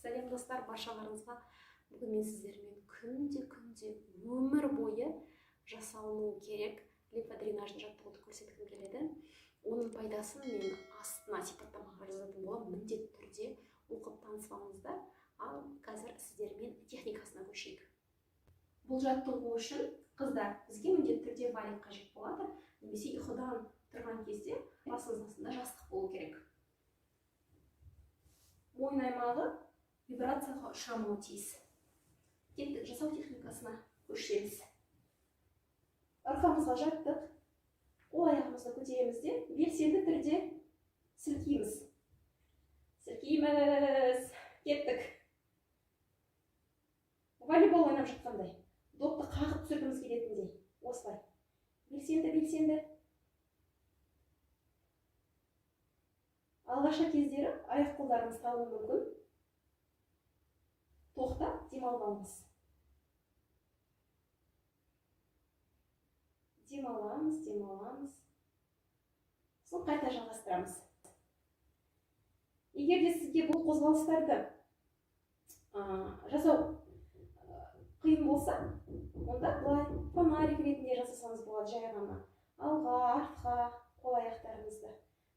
Сәлем, достар, баршаларыңызға! Бүгін мен сіздермен күнде өмір бойы жасалынуы керек лимфодренажды жаттығуды көрсеткім келеді. Оның пайдасын мен астына сипаттамаға жазатын боламын, міндетті түрде оқып танысып алыңыздар. Ал қазір сіздермен техникасына көшейік. Бұл жаттығу үшін, қыздар, бізге міндетті түрде валик қажет болады немесе ұйқыдан тұрған кезде басыңыздың астында жастық болу керек. Мойын аймағы вибрацияға ұшырамауы тиіс. Кеттік, жасау техникасына көшеміз. Арқамызға жаттық, қол аяғымызды көтереміз де, белсенді түрде сілкейміз, сілкейміз. Кеттік! Волейбол ойнап жатқандай, допты қағып түсіргіміз келетіндей, осылай белсенді, белсенді. Алғашқы кездері аяқ қолдарыңыз талуы мүмкін. Тоқтап демалып алыңыз. Демаламыз, демаламыз, сосын қайта жалғастырамыз. Егер де сізге бұл қозғалыстарды жасау қиын болса, онда былай фонарик ретінде жасасаңыз болады. Жай ғана алға, артқа қол аяқтарыңызды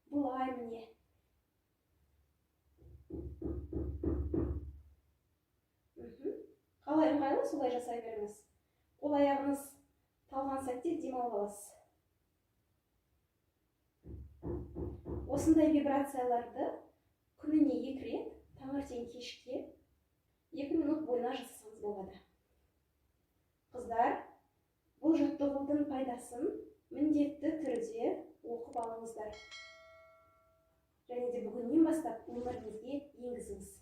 былай, міне. Қалай ыңғайлы, солай жасай беріңіз. Қол аяғыңыз талған сәтте демалып аласыз. Осындай вибрацияларды күніне 2 рет, таңертең, кешке 2 минут бойына жасасаңыз болады. Қыздар, бұл жаттығудың пайдасын міндетті түрде оқып алыңыздар және де бүгіннен бастап өміріңізге енгізіңіз.